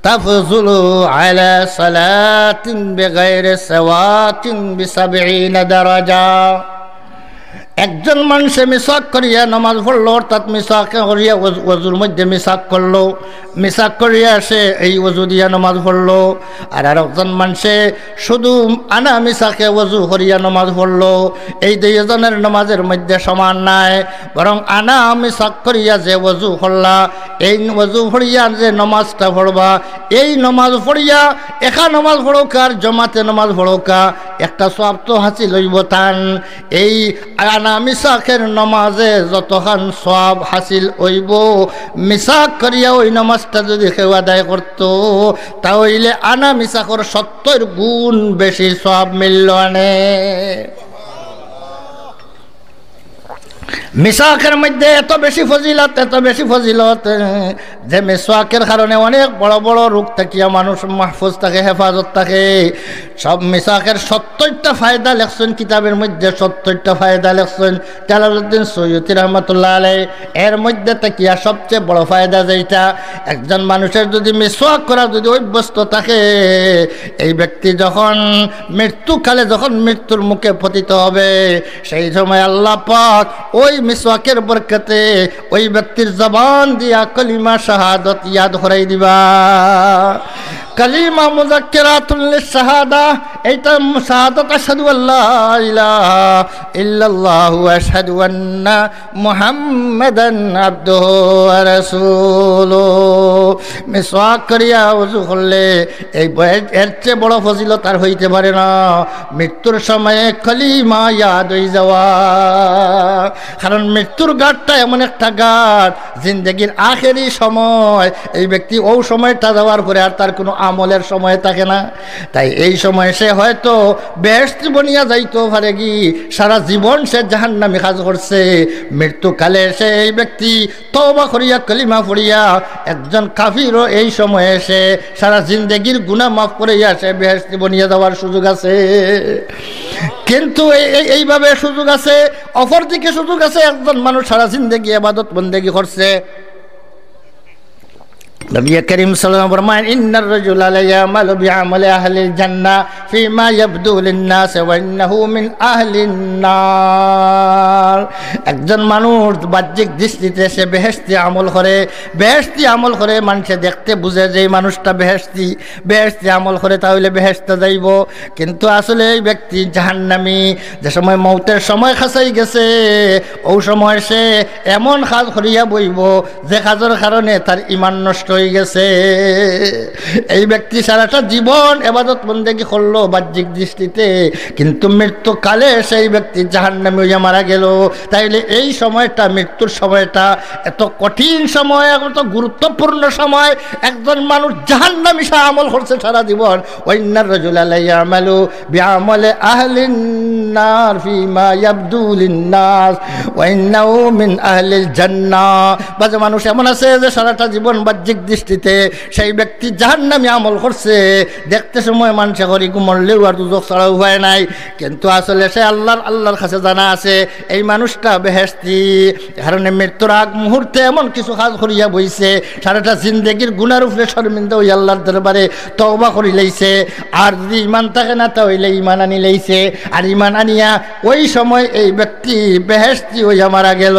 তাফজুলু আলা সালাতিন বিগাইরি সিওয়াকিন বিসাবঈনা দারাজা।" একজন মানষে মিসওয়াক করিয়া নমাজ পড়লো, অর্থাৎ মিসওয়াক করিয়া অজু-, অজুর মধ্যে মিসওয়াক করলো, মিসওয়াক করিয়া সে এই অজু দিয়া নমাজ পড়লো। আর আরকজন মানষে শুধু আনা মিসওয়াকে অজু করিয়া নমাজ পড়লো, এই দুইজনর নমাজর মধ্যে সমান নাই, বরং আনা মিসওয়াক করিয়া যে অজু করলা, এই অজু পড়িয়া যে নমাজটা পড়বা, এই নমাজ পড়িয়া একা নমাজ পড়উক্কা আর জমাতে নমাজ পড়উক্কা, একটা সওয়াব তো হাসিল অইবো তান। এই আনা মিসওয়াকের নমাজে যতখান সওয়াব হাসিল অইবো, মিসওয়াক করিয়া ওই নমাজটা যদি কেউ আদায় করতো, তা অইলে আনা মিসওয়াকর সত্তইর গুণ বেশি সওয়াব মিললো আনে। মিসওয়াকের মধ্যে এত বেশি ফজিলত, এত বেশি ফজিলত, যে মিসওয়াকের কারণে অনেক বড় বড় রোগ থাকিয়া মানুষ মাহফুজ থাকে, হেফাজত থাকে। সব মিসওয়াকের সত্তইরটা ফায়দা লেখছইন কিতাবের মধ্যে, সত্তইরটা ফায়দা লেখছইন জালালউদ্দিন সুয়ুতী রহমতুল্লাহ আলাইহি। এর মধ্যে থাকিয়া সবচেয়ে বড় ফায়দা যেটা, একজন মানুষের যদি মিসওয়াক করা যদি অভ্যস্ত থাকে, এই ব্যক্তি যখন মৃত্যুকালে যখন মৃত্যুর মুখে পতিত হবে, সেই সময় আল্লাহ পাক ওই মিসওয়াকের বরকতে ওই ব্যক্তির জবান দিয়া কলিমা শাহাদত ইয়াদ করাই দিবা। কলিমা মুযাক্কিরাতুল লিশ শাহাদা, এইটা শাহাদত আশহাদু আল্লা ইলাহা ইল্লাল্লাহু ওয়া আশহাদু আন্না মুহাম্মাদান আবদুহু ওয়া রাসূলুহু। মিসওয়াক করিয়া ওযু করলে এই ব-, এর চেয়ে বড় ফজিলত আর হইতে পারে না। মৃত্যুর সময়ে কলিমা ইয়াদ হয়ে যাওয়া, কারণ মৃত্যুর ঘাটটা এমন একটা ঘাট, জিন্দেগির আখেরি সময়, এই ব্যক্তি ওই সময়টা যাওয়ার পরে আর তার কোনো আমলের সময় থাকে না। তাই এই সময় সে হয়তো বেহেশতি বনিয়া যাইতেও পারে কি, সারা জীবন সে জাহান্নামী কাজ করছে, মৃত্যুকালে সে এই ব্যক্তি তওবা করিয়া কলিমা পড়িয়া একজন কাফিরও এই সময়ে সে সারা জিন্দেগির গুনাহ মাফ করিয়া সে বেহেশতি বনিয়া যাওয়ার সুযোগ আছে। কিন্তু এই, এই, এইভাবে সুযোগ আছে, অপরদিকে সুযোগ আছে, একজন মানুষ সারা জিন্দেগি ইবাদত বন্দেগি করছে। নবী করিম সাল্লাল্লাহু আলাইহি ওয়াসাল্লাম ফরমায়েন, "ইন্নার রাজুলা লায়ামালু বিআমালি আহলিল জান্নাহ ফিমা ইয়াবদু লিন-নাস ওয়া ইন্নাহু মিন আহলিন নার।" একজন মানুষ বাহ্যিক দৃষ্টিতে সে বেহেশতি আমল করে, বেহেশতি আমল করে, মানুষে দেখতে বুঝে যে এই মানুষটা বেহেশতি, বেহেশতি আমল করে, তাহলে বেহেশতে যাইবো। কিন্তু আসলে এই ব্যক্তি জাহান্নামী। যে সময় মৌতের সময় কাছাই গেছে, ওই সময় সে এমন কাজ করিয়া বইবো, যে কাজের কারণে তার ঈমান নষ্ট হয়ে গেছে। এই ব্যক্তি সারাটা জীবন ইবাদত বন্দেগি করলো বাহ্যিক দৃষ্টিতে, কিন্তু মৃত্যুকালে সেই ব্যক্তি জাহান্নামী হইয়া মারা গেল। তাইলে এই সময়টা, মৃত্যুর সময়টা এত কঠিন সময়, এত গুরুত্বপূর্ণ সময়, একজন মানুষ জাহান্নামী সে আমল করছে সারা জীবন। ওয়াইন্নার রাজুলা লায়ামালু বিআমালি আহলিন নার ফিমা ইয়াবদু লিন-নাস ওয়া ইন্নাহু মিন আহলিল জান্নাহ। বাজে মানুষ এমন আছে যে সারাটা জীবন বাহ্যিক দৃষ্টিতে সেই ব্যক্তি জাহান্নামী আমল করছে, দেখতে সময় মানুষে করি মরলেও আর দুজখ ছাড়া উপায় নাই, কিন্তু আসলে সে আল্লাহর, আল্লাহর কাছে জানা আছে এই মানুষটা বেহেশতি। কারণ মৃত্যুর আগ মুহূর্তে এমন কিছু কাজ করিয়া বইছে, সারাটা জিন্দেগির গুনার উপরে শর্মিন্দা হইয়া আল্লাহর দরবারে তওবা করি লাইছে। আর যদি ঈমান থাকে না, তা হইলে ঈমান আনি লাইছে। আর ঈমান আনিয়া ওই সময় এই ব্যক্তি বেহেশতি হইয়া মারা গেল।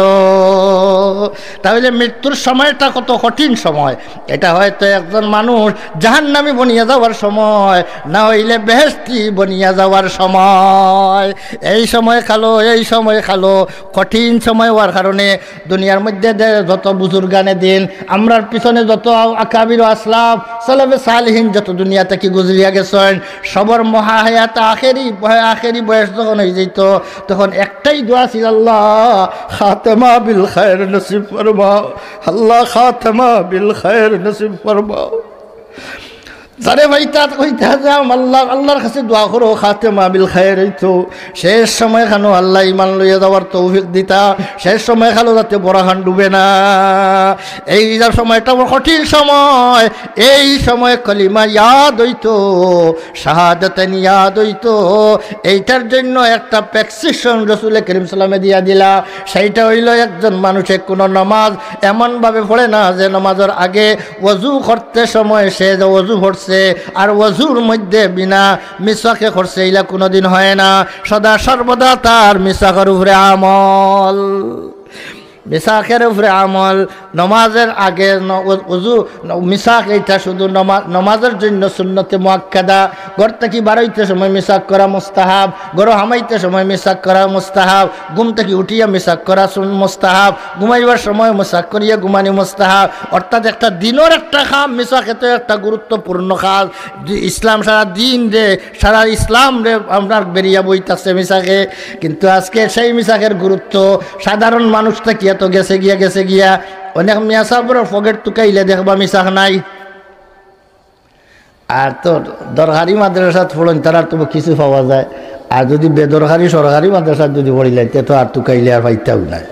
তাহলে মৃত্যুর সময়টা কত কঠিন সময়। এটা হয়তো একজন মানুষ জাহান্নামী বনিয়া যাওয়ার সময়, না হইলে বেহেশতি বনিয়া যাওয়ার সময়। এই সময় খালো, এই সময় খালো, কঠিন সময় হওয়ার কারণে দুনিয়ার মধ্যে যে যত বুজুর্গানে দিন, আমরার পিছনে যত আকাবির আসলাফ, সালাফে সালিহিন যত দুনিয়া থাকি গুজরিয়া গেছইন, সবর মহাহায়াত আখেরি, আখেরি বয়স যখন হয়ে যেত, তখন একটাই দোয়া ছিল, "আল্লাহ, খাতেমা বিল খায়ের নসিব ফরমাও, আল্লাহ, খাতেমা বিল খায়ের নসিব ফরমাও।" যারে পাইতা কইতা যে, "আল্লাহ, আল্লাহর কাছে দোয়া করো, খাতেমা বিল খায়ের হইতো।" শেষ সময় খানো আল্লাহ ইমান লইয়া যাওয়ার তৌফিক দিতা, শেষ সময় খালো যাতে বড় খান ডুবে না। এই যে সময়টা বড় কঠিন সময়, এই সময় কলিমা ইয়াদ হইতো, শাহাদাতাইন ইয়াদ হইতো। এইটার জন্য একটা প্রেসক্রিপশন রসুল করিম সাল্লামে দিয়া দিলা। সেইটা হইল, একজন মানুষে কোনো নামাজ এমনভাবে পড়ে না যে নামাজের আগে অজু করতে সময় সে যে অজু পড়ছে আর অজুর মধ্যে বিনা মিসওয়াকে করছে, ইলা কোনোদিন হয় না। সদা সর্বদা তার মিসওয়াকের উপরে আমল, মিসওয়াকের উপরে আমল। নমাজের আগে ন-, অ-, অজু, ন-, মিসওয়াক এইটা শুধু নমা-, নমাজের জন্য সুন্নতে মুআক্কাদা। ঘর থাকি বারইতে সময় মিসওয়াক করা মুস্তাহাব, ঘরো হামাইতে সময় মিসওয়াক করা মুস্তাহাব, ঘুম থাকি উঠিয়া মিসওয়াক করা সুন-, মুস্তাহাব, ঘুমাইবার সময় মিসওয়াক করিয়া ঘুমানি মুস্তাহাব। অর্থাৎ একটা দিনর একটা কাম, মিসওয়াক এত একটা গুরুত্বপূর্ণ কাজ। দি-, ইসলাম সারা দিন রে, সারা ইসলাম রে আপনার বেরিয়া বই থাকছে মিসওয়াকে। কিন্তু আজকে সেই মিসওয়াকের গুরুত্ব সাধারণ মানুষ থাকি এত গেছে গিয়া, গেছে গিয়া। অনেক মিয়া সাবর পকেট তুকাইলে দেখবা মিসওয়াক নাই। আর তো দরকারি মাদ্রাসাত পড়ইন, তারার তো কিছু পাওয়া যায়। আর যদি বেদরকারি সরকারি মাদ্রাসাত যদি পড়িলাইন, তে তো আর তুকাইলে আর পাইতাও নাই।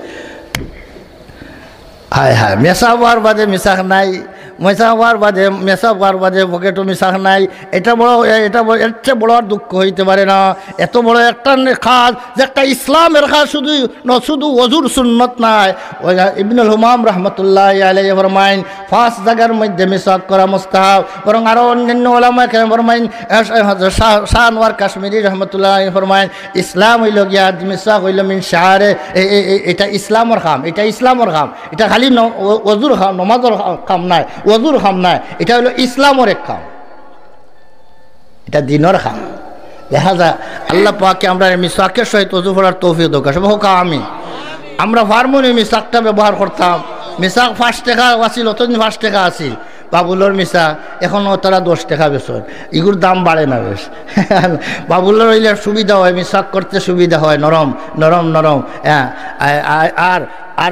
হায় হায়, মেসাব অওয়ার বাদে মিসওয়াক নাই, মেসাব অওয়ার বাদে, মেসাব অওয়ার বাদে পকেটো মিসওয়াক নাই। এটা বড়, এটা বড়, এর চেয়ে বড় আর দুঃখ হইতে পারে না। এত বড় একটা নে-, কাজ, যে একটা ইসলামের কাজ, শুধু ন-, শুধু অজুর সুন্নত নাই। ওই ইবনুল হুমাম রহমতুল্লাহ আলাইহি ফরমাইন, পাঁচ জাগার মধ্যে মিসওয়াক করা মুস্তাহাব, বরং আরো অন্যান্য ওলামায়ে কেরাম ফরমাইন, এ, এ, শাহ, শাহ আনোয়ার কাশ্মীরি রহমতুল্লাহ আলাইহি ফরমাইন, ইসলাম হইল গিয়া, মিসওয়াক হইল মিন শাআরে, এ, এ, এ, এটা ইসলামর কাম, এটা ইসলামর কাম, এটা খালি ন-, অ-, অজুর কাম, নমাজর কাম নাই, অজুর কাম নাই, এটা হইল ইসলামর এক কাম, এটা দিনর কাম। দেখা যায় আল্লাহ পাকে আমরা মিসওয়াকের সহিত অজু পড়ার তৌফিক দেউক্কা। সব হোক আমি। আমরা ফার্মুনি মিসওয়াকটা ব্যবহার করতাম। মিসওয়াক পাঁচ টেকা আছিল, অতদিন পাঁচ টেকা আছিল। বাবুলর মিসওয়াক, এখন তারা দশ টেকা বেচইন। ইগুর দাম বাড়ে না বেশ। বাবুলর হইলে সুবিধা হয়, মিসওয়াক করতে সুবিধা হয়, নরম, নরম, নরম। হ্যাঁ, আ-, আ-, আর, আর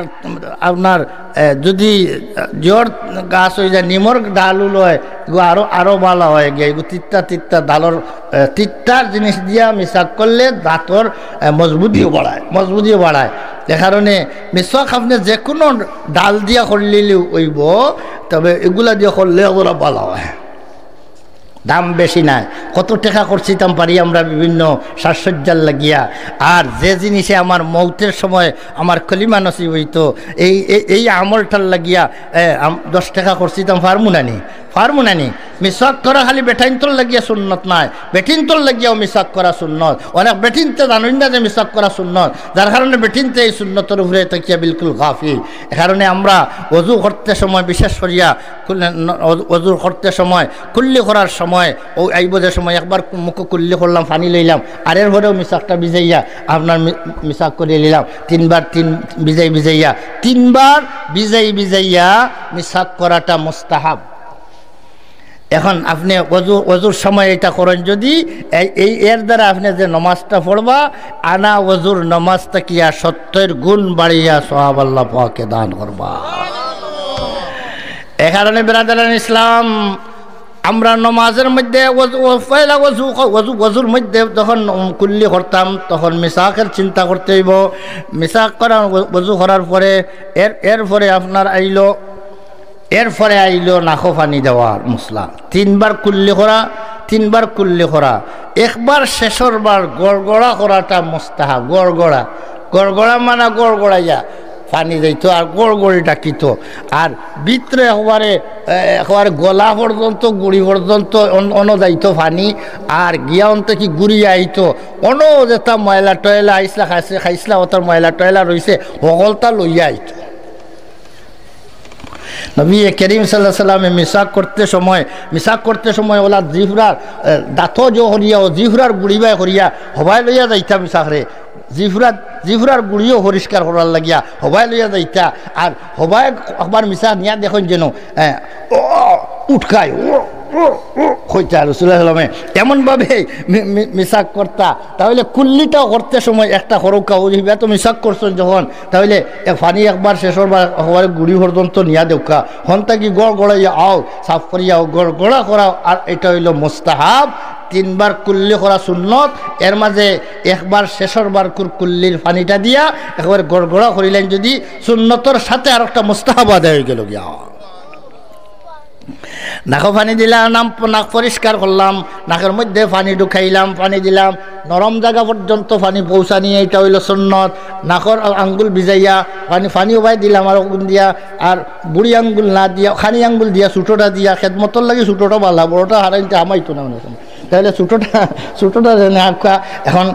আপনার, এ, যদি জোর গাছ হয়ে যায়, নিমর ডাল লয়, এগু আরো, আরো ভালা হয় গিয়া। এগু তিত্তা, তিত্তা ডালর, এ, তিত্তার জিনিস দিয়া মিসওয়াক করলে দাঁতর, এ, মজবুতিও বাড়ায়, মজবুতিও বাড়ায়। এ কারণে মিসওয়াক আপনে যে কোনো ডাল দিয়া করলিলেও অইবো, তবে এগুলা দিয়া করলে ওরা ভালা হয়। দাম বেশি নাই, কত টেকা খরচিতাম পারি আমরা বিভিন্ন সাজসজ্জার লাগিয়া। আর যে জিনিসে আমার মৌতের সময় আমার কলিমা নসিব হইতো, এই, এই, এই আমলটার লাগিয়া, এ, আম-, দশ টেকা খরচিতাম পারমু না নি? পারমু না নি? মিসওয়াক করা খালি বেটাইন্তর লাগিয়া সুন্নত নায়, বেটিন্তর লাগিয়াও মিসওয়াক করা সুন্নত। অনেক বেটিন্তে জানইন না যে মিসওয়াক করা সুন্নত, যার কারণে বেটিন্তে এই সুন্নতর উপরে থাকিয়া বিলকুল গাফিল। এ কারণে আমরা অজু করতে সময় বিশেষ করিয়া কুল-, ন-, অজু, অজু করতে সময়, কুল্লি করার সময়, ও আইব যে সময় একবার কু-, মুখ কুল্লি করলাম, পানি লইলাম, আর এর পরেও মিসওয়াকটা ভিজাইয়া আপনার মি-, মিসওয়াক করি নিলাম, তিনবার তিন ভিজাই ভিজাইয়া, তিনবার ভিজাই ভিজাইয়া মিসওয়াক করাটা মুস্তাহাব। এখন আপনে অজু, অজুর সময় এটা করইন যদি, এই, এই এর দ্বারা আপনে যে নমাজটা পড়বা, আনা অজুর নমাজ থাকিয়া সত্তর গুণ বাড়িয়া সওয়াব আল্লাহ পাকে দান করবা। এ কারণে বেরাদারান ইসলাম, আমরা নমাজের মধ্যে অজু, অ, পয়লা অজু, অজু, অজুর মধ্যে যখন, উম, কুল্লি করতাম, তখন মিসওয়াকের চিন্তা করতে হইব। মিসওয়াক করার, অ-, অজু করার পরে, এর, এর পরে আপনার আইলো, এর পরে আইলো নাকো পানি দেওয়ার মশলা। তিনবার কুল্লি করা, তিনবার কুল্লি করা। একবার শেষর বার গড়গড়া করাটা মুস্তাহাব। গড়গড়া, গড়গড়া মানে গড়গড়াইয়া পানি যাইতো আর গড়গড়ি ডাকিতো। আর ভিতরে একবারে, এ, একবারে গলা পর্যন্ত, গুড়ি পর্যন্ত অন-, অনো যাইতো পানি। আর গিয়া অন থাকি ঘুরিয়া আইতো। অনো যেটা ময়লা টয়লা আইসলা, খাইসলা, খাইসলা, ওটার ময়লা টয়লা রইছে, হকলতা লইয়া আইতো। নবী করিম সাল্লাল্লাহু আলাইহি ওয়াসাল্লামে মিসাক করতে সময়, মিসাক করতে সময় ওলা জিফরার, এ, দাঁত জো করিয়া ও জিফরার গুড়ি বায় করিয়া হবায় লইয়া যাইতা মিসাকরে। জিফরার, জিফরার গুড়িও পরিষ্কার করার লাগিয়া হবায় লইয়া যাইতা। আর হবায় একবার মিসাক নিয়া দেখইন যেন, এ, ও, উঠকায়, ও, ও, ও, কইতা রাসূলুল্লাহ সাল্লামে। এমনভাবে মি-, মি-, মিসাক করতা। তাইলে কুল্লিটাও করতে সময় একটা করউক্কা, ওই হিবা তো মিসাক করছইন যখন, তাইলে এ পানি একবার শেষর বার একেবারে গুড়ি পর্যন্ত নিয়া দেউক্কা। হন থাকি গড়গড়াইয়া আও, সাফ করিয়া আও, গড়গড়া করাও। আর এটা অইলো মুস্তাহাব, তিনবার কুল্লি করা সুন্নত। এর মাঝে একবার শেষর বার কুর-, কুল্লির পানিটা দিয়া একেবারে গড়গড়া করিলাইন যদি, সুন্নতর সাথে আর একটা মুস্তাহাব আদায় অইগেলো গিয়া। নাকো পানি দিলাম, নাম, নাক পরিষ্কার করলাম, নাকর মধ্যে পানি ঢুকাইলাম, পানি দিলাম, নরম জাগা পর্যন্ত পানি পৌঁছানি, এটা অইলো সুন্নত। নাকর আ-, আঙ্গুল ভিজাইয়া পানি, পানি উবাই দিলাম আর আঙ্গুল দিয়া, আর বুড়ি আঙ্গুল না দিয়া, খানি আঙ্গুল দিয়া, ছোটটা দিয়া, খেদমতর লাগি ছোটটা বালা, বড়টা হারাইতে হামাইতো না অনেক সময়। তাইলে ছোটটা, ছোটটা যেন আক্কা, এখন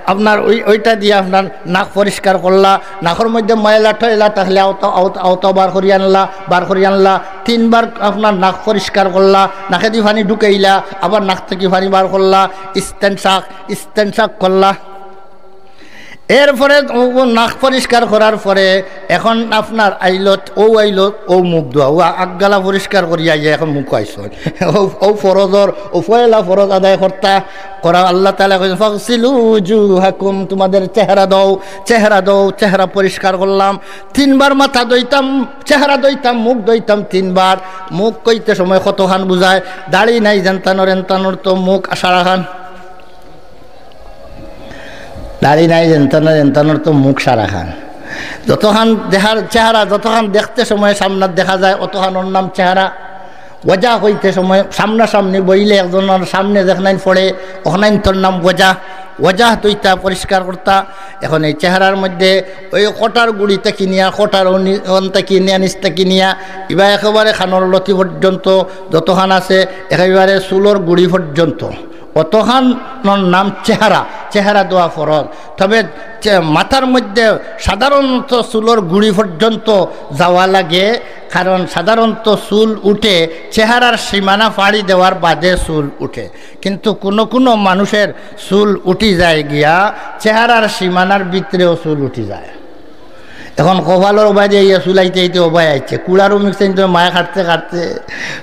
আপনার ওই, ওইটা দিয়া আপনার নাক পরিষ্কার করলা, নাকর মধ্যে ময়লা টয়লা থাকলে আওতা, আওতা, আওতা বার করি আনলা, বার করি আনলা, তিনবার আপনার নাক পরিষ্কার করলা, নাকেদি পানি ঢুকাইলা, আবার নাক থাকি পানি বার করলা, ইস্তেনশাক, ইস্তেনশাক করলা। এরপরে ও, ও নাক পরিষ্কার করার পরে এখন আপনার আইলো, ও আইলো, ও মুখ ধোয়া, ও আ-, আগগালা পরিষ্কার করিয়া আইয়া এখন মুখ আইসো। ও, ও ফরজর, ও পয়লা ফরজ আদায় করতা, করা। আল্লাহ তাআলা কইছেন, "ফাগসিলু উজুহাকুম", তোমাদের চেহারা দাও, চেহারা দাও, চেহারা পরিষ্কার করলাম। তিনবার মাথা ধইতাম, চেহারা ধইতাম, মুখ ধইতাম তিনবার। মুখ কইতে সময় কতখান বুঝায়? দাড়ি নাই যেনতানোর এনতানোর তো মুখ সারাখান। দাড়ি নাই যেনতানোর এনতানোর তো মুখ সারাখান। যতখান দেখার চেহারা, যতখান দেখতে সময় সামনাত দেখা যায়, অতখানর নাম চেহারা। ওয়াজা কইতে সময় সামনাসামনি বইলে একজনর সামনে দেখনাইন পড়ে, অখনাইন তোর নাম ওয়াজা। ওয়াজা ধইতা পরিষ্কার করতা। এখন এই চেহারার মধ্যে ওই কটার গুড়ি থাকি নিয়া, কটার অনি-, অন থাকি নিয়া, নিচ থাকি নিয়া, ইবা একেবারে খানোর লতি পর্যন্ত যতখান আছে, একেবারে চুলর গুড়ি পর্যন্ত। অতখানর নাম চেহারা, চেহারা ধোয়া ফরজ। তবে চে-, মাথার মধ্যে সাধারণত চুলর গুড়ি পর্যন্ত যাওয়া লাগে, কারণ সাধারণত চুল উঠে চেহারার সীমানা ফাড়ি দেওয়ার বাদে চুল উঠে, কিন্তু কোনো কোনো মানুষের চুল উঠি যায় গিয়া চেহারার সীমানার ভিতরেও চুল উঠি যায়। এখন কপালর উবায় দিয়া ইয়া চুল আইতে আইতে উবায় আইছে, কুড়ার অমুক চাইন তো মায়া কাটতে কাটতে,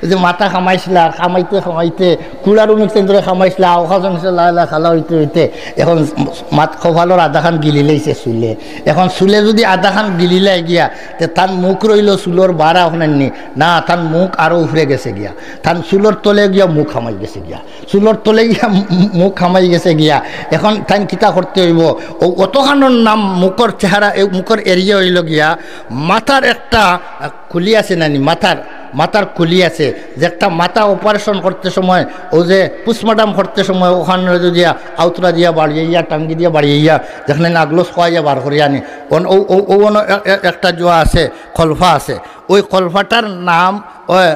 ওই যে মাথা খামাইছিলা, খামাইতে খামাইতে, কুড়ার অমুক চাইন ধরে খামাইছিলা, আওখান লালা খালা হইতে হইতে এখন মাত কপালর আধাখান গিলি লাইছে চুলে। এখন চুলে যদি আধাখান গিলি লাই গিয়া, তে তান মুখ রইলো চুলর বারা অখান নি, না, তান মুখ আরো উপরে গেছে গিয়া, তান চুলর তলে গিয়া মুখ হামাই গেছে গিয়া, চুলর তলে গিয়া মু-, মুখ হামাই গেছে গিয়া। এখন তাইন কিতা করতে হইব? ও অতখানর নাম মুখর চেহারা, এই মুখর এরিয়া হইল গিয়া মাথার একটা, আহ, খুলি আছে নানি, মাথার, মাথার খুলি আছে, যে একটা মাথা অপারেশন করতে সময় ও যে পোস্টমর্টম করতে সময় অখান দিয়া আউতরা দিয়া বাড়িয়া, টাঙ্গি দিয়া বাড়িয়া, যেখানে নাগলস খোয়াইয়া বার করিয়া আনি, অন-, ও, ও, ও, অন-, এ-, এ-, একটা জোয়া আছে, খলফা আছে, ওই খলফাটার নাম, ও, এ,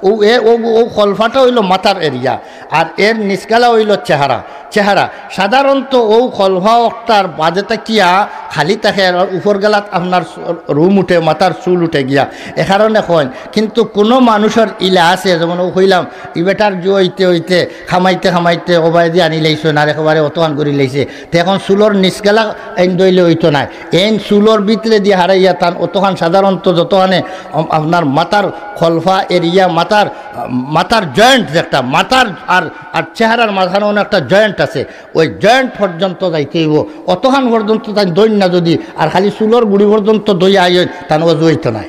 ও, ও, এ, ও, ও খলফাটা হইল মাথার এরিয়া, আর এর নিচগালা হইল চেহারা। চেহারা সাধারণত ও খলফা অকটার বাদে থাকিয়া খালি থাকে, আর উপর গালাত আপনার রুম উঠে, মাথার চুল উঠে গিয়া, এ কারণে কইন। কিন্তু কোনো মানুষের ইলা আছে, যেমন ও কইলাম, ই বেটার জো হইতে হইতে, খামাইতে খামাইতে, ওবায়দি আনি লাইছে, না একেবারে অতখান করি লাইছে, তে এখন চুলর নিচগালা এইন দইলে হইতো নায়। এইন চুলর ভিতরে দিয়া হারাইয়া তান অতখান সাধারণত যতখানে, আম, আপনার মাথার খলফা এরিয়া, মাথার, আম, মাথার জয়েন্ট যেটা, মাথার আর, আর চেহারার মাঝখানে অনেক একটা জয়েন্ট আছে, ওই জয়েন্ট পর্যন্ত যাইতে হইব। অতখান পর্যন্ত তাইন দইন না যদি, আর খালি চুলর গুড়ি পর্যন্ত দইয়া আইন, তান অজু হইতো নায়।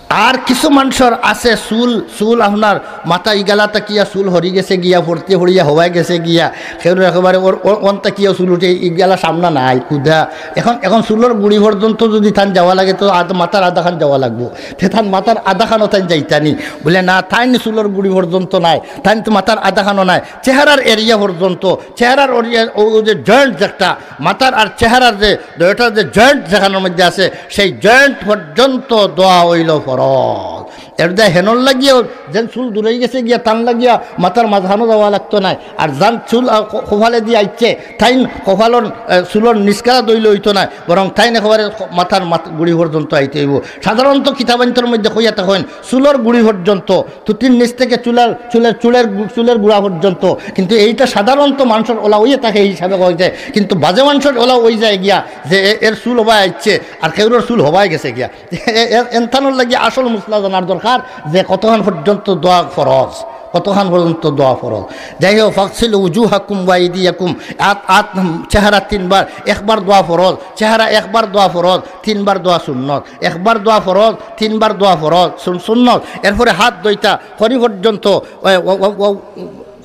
আর কিছু মানুষের আছে চুল, চুল আপনার মাথা ইগালা থাকিয়া চুল হরি গেছে গিয়া, পড়তে পড়িয়া হবায় গেছে গিয়া, কেউ একেবারে ওর, ওর, অন থাকিয়া চুল উঠে, ইগালা সামনা নাই, কুদা। এখন, এখন চুলর গুড়ি পর্যন্ত যদি তান যাওয়া লাগে, তো আধ-, মাথার আধাখান যাওয়া লাগবো। তে তান মাথার আধাখানও তাইন যাইতানি। বলে, "না, তাইন চুলর গুড়ি পর্যন্ত নাই, তাইন তো মাথার আধাখানও নাই, চেহারার এরিয়া পর্যন্ত।" চেহারার ওর ইয়ে, ও, ও যে জয়েন্ট যেটা, মাথার আর চেহারার যে দুইটা যে জয়েন্ট যেখানের মধ্যে আছে, সেই জয়েন্ট পর্যন্ত দোয়া হইল ফরজ। ফরজ। এর দায় হেনর লাগিয়াও যেন চুল দূরই গেছে গিয়া, তান লাগিয়া মাথার মাঝখানো যাওয়া লাগতো নায়। আর যান চুল, আহ, ক-, কপালে দিয়া আইছে, তাইন কপালর, আহ, চুলর নিচকারা দইলে অইতো নায়, বরং তাইন একেবারে ক-, মাথার মাথ-, গুড়ি পর্যন্ত আইতে অইবো। সাধারণত কিতাবান্তর মধ্যে কইয়া থাকইন, চুলর গুড়ি পর্যন্ত, তুতির নিচ থেকে চুলার, চুলের, চুলের গু-, চুলের গুড়া পর্যন্ত। কিন্তু এইটা সাধারণত মানষর অলা অইয়া থাকে, এই হিসাবে কইছে। কিন্তু বাজে মানষর অলা অই যায় গিয়া যে এ-, এর চুল হবায় আইছে আর কেউরর চুল হবায় গেছে গিয়া। এ-, এ-, এনতানোর লাগি আসল মসলা জানার দরকার যে কতখান পর্যন্ত দোয়া ফরজ, কতখান পর্যন্ত দোয়া ফরজ। যাই হোক, "ফাগসিলু উজুহাকুম ওয়া আইদিয়াকুম", আত, আত, চেহারা তিনবার, একবার দোয়া ফরজ, চেহারা একবার দোয়া ফরজ, তিনবার দোয়া সুন্নত, একবার দোয়া ফরজ, তিনবার দোয়া ফরজ, সুন-, সুন্নত। এরপরে হাত ধইতা, কনি পর্যন্ত, ওয়া-, ওয়া-, ওয়া-, ওয়া-,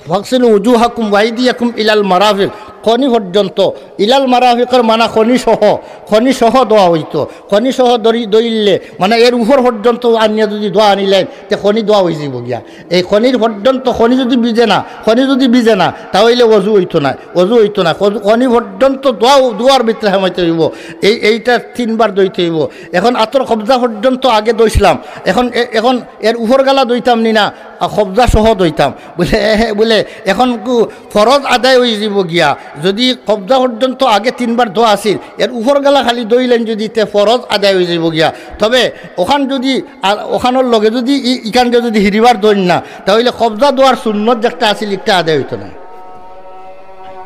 "ফাগসিলু উজুহাকুম ওয়া আইদিয়াকুম ইলাল মারাফিক", কনি পর্যন্ত, ইলাল মারাফিকর মানা কনি সহ, কনি সহ দোয়া অইতো। কনি সহ দরি-, দইলে, মানে এর উপর পর্যন্ত আনিয়া যদি দোয়া আনিলাইন, তে কনি দোয়া অইযিবো গিয়া। এই কনির পর্যন্ত কনি যদি ভিজে না, কনি যদি ভিজে না, তা অইলে অজু অইতো নায়, অজু অইতো নায়। কজু-, কনি পর্যন্ত দোয়া, দোয়ার ভিতরে হামাইতে অইবো। এই, এইটা তিনবার ধইতে অইবো। এখন আতর কবজা পর্যন্ত আগে ধইছলাম, এখন এ-, এখন এর উপর গালা ধইতাম নি না, আর কবজা সহ ধইতাম। বুলে, এ, হে, বুলে, এখন কু ফরজ আদায় অইযিবো গিয়া। যদি কবজা পর্যন্ত আগে তিনবার দোয়া আছিল, এর উপর গালা খালি ধইলাইন যদি, তে ফরজ আদায় অইযিবো গিয়া। তবে ওখান যদি, আর ওখানোর লগে যদি ই-, ইখানরে যদি হিরিবার ধইন না, তা অইলে কবজা দোয়ার সুন্নত যেটা আছিল, ইটা আদায় অইতো নায়।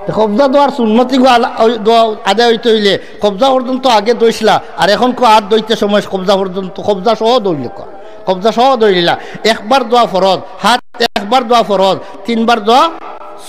তে কবজা দোয়ার সুন্নত ইগু আলা-, ওই দোয়া আদায় অইতে অইলে কবজা পর্যন্ত আগে ধইছলা, আর এখন কু আত ধইতে সময় কবজা পর্যন্ত, কবজা সহ ধইলে কু, কবজা সহ ধইলা। একবার দোয়া ফরজ, হাত একবার দোয়া ফরজ, তিনবার দোয়া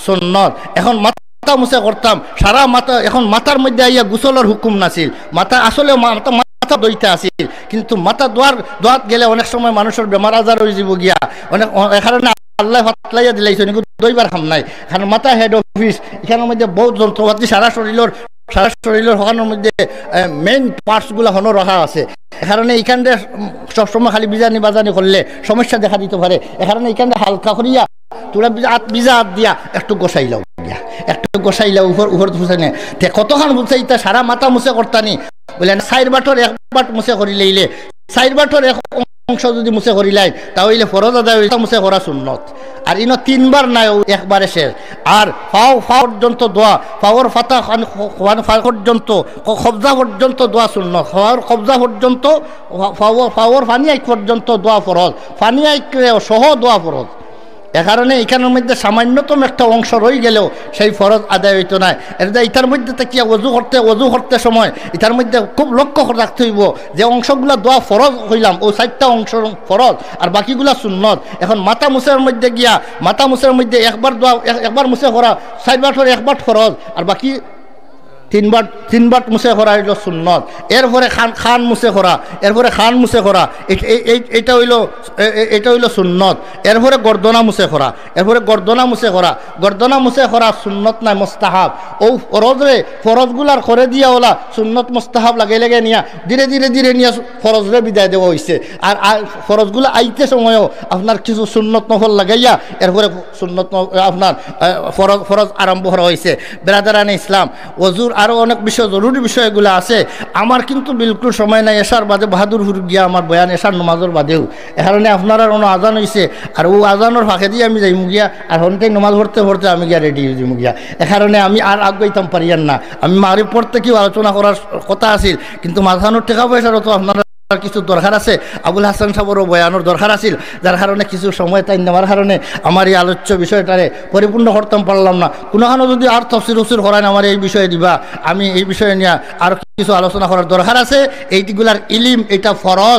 সুন্নত। এখন মাথা মুছে করতাম, সারা মাথা, এখন মাথার মধ্যে আইয়া গোসলর হুকুম নাছিল, মাথা আসলে মা-, মাথা, মাথা ধইতে আছিল, কিন্তু মাথা দোয়ার, দোয়াত গেলে অনেক সময় মানুষর বেমার আজার অইযিবো গিয়া, অনেক, অ-, এ কারণে আল্লায় ফাতলাইয়া দিলাইছইন, কিন্তু দইবার কাম নাই। কারণ মাথা হেড অফিস, ইখানর মধ্যে বহুত যন্ত্রপাতি, সারা শরীলর, সারা শরীলর হকানোর মধ্যে, এ, মেইন পার্টস গুলা হনো রাখা আছে। এ কারণে ইখানরে, উম, সবসময় খালি বিজানি বাজানি করলে সমস্যা দেখা দিতো পারে। এ কারণে ইখানরে হালকা করিয়া থুড়া ভিজা আত, ভিজা আত দিয়া একটু ঘষাইলাও গিয়া, একটু ঘষাইলাও উপর, উপর ফুছানে। তে কতখান ফুছাইতা, সারা মাথা মুছে করতানি? বুলে, না, চাইর বাটর এক বাট মুছে করিলাইলে, চাইর বাটর এক অংশ যদি মুছে করিলাইন, তা অইলে ফরজ আদায় অইছে, মুছে করা সুন্নত। আর ইনো তিনবার নায়, ও একবারে শেষ। আর পাও, পাও পর্যন্ত দোয়া, পাওর পাতা খান, খান, পাও পর্যন্ত, ক-, কবজা পর্যন্ত দোয়া সুন্নত, পাওর কবজা পর্যন্ত, পাও, পাওর পানি আইক পর্যন্ত দোয়া ফরজ, পানি আইক সহ দোয়া ফরজ। এ কারণে ইখানর মধ্যে সামান্যতম একটা অংশ রই গেলেও সেই ফরজ আদায় অইতো নায়। এর যে ইটার মধ্যে থাকিয়া অজু করতে, অজু করতে সময় ইটার মধ্যে খুব লক্ষ্য করে রাখতে অইবো যে অংশগুলা দোয়া ফরজ কইলাম, ও চাইরটা অংশ ফরজ আর বাকিগুলা সুন্নত। এখন মাথা মুছের মধ্যে গিয়া, মাথা মুছের মধ্যে একবার দোয়া, এক-, একবার মুছে করা, চাইর বাটর এক বাট ফরজ আর বাকি তিনবার, তিনবার মুছে করা অইলো সুন্নত। এরপরে কান, কান মুছে করা, এরপরে কান মুছে করা, এ-, এ-, এ-, এটা অইলো, এ-, এ-, এটা অইলো সুন্নত। এরপরে গর্দনা মুছে করা, এরপরে গর্দনা মুছে করা, গর্দনা মুছে করা সুন্নত নায়, মুস্তাহাব। ও ফরজরে, ফরজগুলার করে দিয়া ওলা সুন্নত মুস্তাহাব লাগাই লাগাই নিয়া ধীরে ধীরে ধীরে নিয়া ফরজরে বিদায় দেওয়া অইছে। আর, আর ফরজগুলা আইতে সময়ও আপনার কিছু সুন্নত নফল লাগাইয়া এরপরে সুন্নত ন-, আপনার, আহ, ফরজ, ফরজ আরম্ভ করা অইছে। বেরাদারানে ইসলাম, অজুর আরো অনেক বিষয়, জরুরি বিষয়গুলা আছে। আমার কিন্তু বিলকুল সময় নাই, এশার বাদে বাহাদুরপুর গিয়া আমার বয়ান, এশার নমাজর বাদেও। এ কারণে আপনারার অনো আজান অইছে, আর ও আজানর ফাঁকেদি আমি যাইমু গিয়া, আর হনতে নমাজ পড়তে পড়তে আমি গিয়া রেডি অই যাইমু গিয়া। এ কারণে আমি আর আগুয়াইতাম পারিয়ার না। আমি মাগরিব পর থাকিউ আলোচনা করার কথা আছিল, কিন্তু মাঝখানো টেকা পয়সারও তো আপনারা আর কিছু দরকার আছে, আবুল হাসান সাবরও বয়ানর দরকার আছিল, যার কারণে কিছু সময় তাইন নেওয়ার কারণে আমার এই আলোচ্য বিষয়টারে পরিপূর্ণ করতাম পারলাম না। কুনুখানো যদি আর তফসির উফসির করাইন আমার এই বিষয়ে দিবা, আমি এই বিষয়ে নিয়া আর কিছু আলোচনা করার দরকার আছে। এইগুলার ইলিম, এটা ফরজ।